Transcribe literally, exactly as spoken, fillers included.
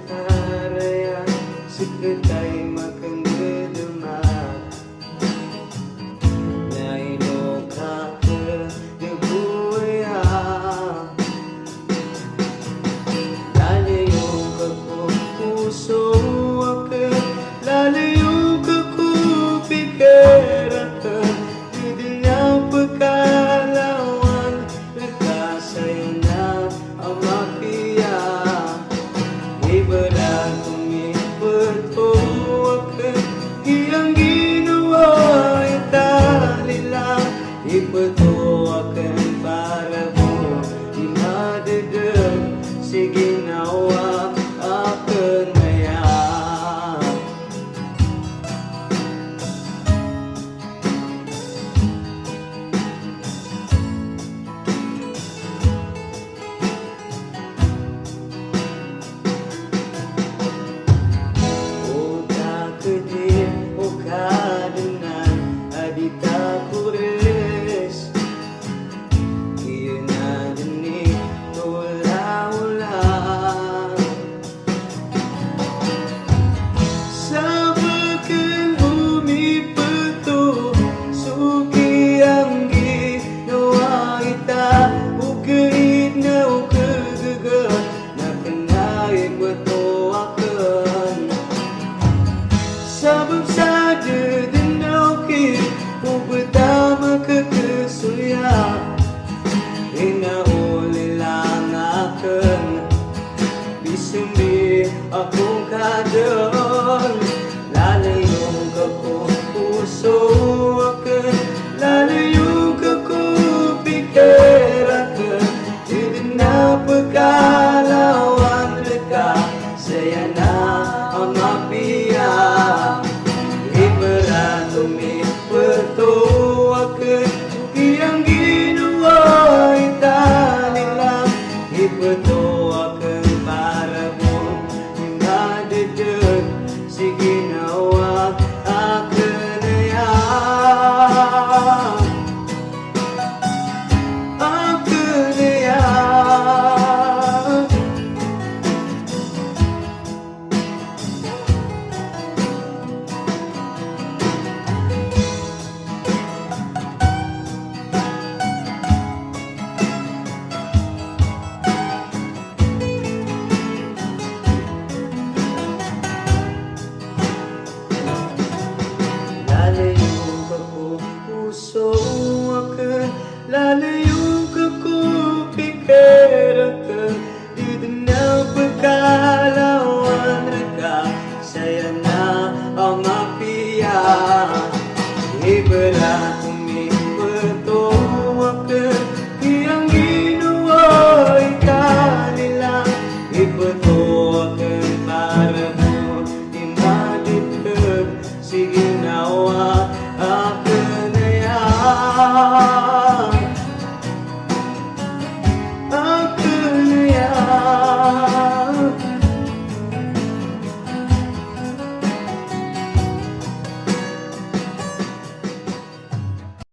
Karaya, seketay makengedema. Na ino ka kedegoya. Lalayon ka ko poso aken, lalayon ka ko pikir aken, di den a pekalawan reka saya na a mapiya. Ibarat o mipetowa aken, giyangkoto a ginawa i Talila. Ipetowa aken para bo di madedem si ginawa aken aya. O takdir o Kadnan a di ta koris, iyan aden i tolaola. Sabap aken bo mipetowa so giyangkoto a ginawa i Talila, o kaid na o kagaga na kena i petowa aken. Sabap sa deden a okit o betaman ka kesoya, ina o lilang aken. Bisembi ako ka den, lalayon ka ko poso aken, lalayon ka ko pikir aken, di den a pekalawan reka saya na a mapiya. Ibarat o mipetowa aken, giyangkoto a ginawa i Talila, ipetowa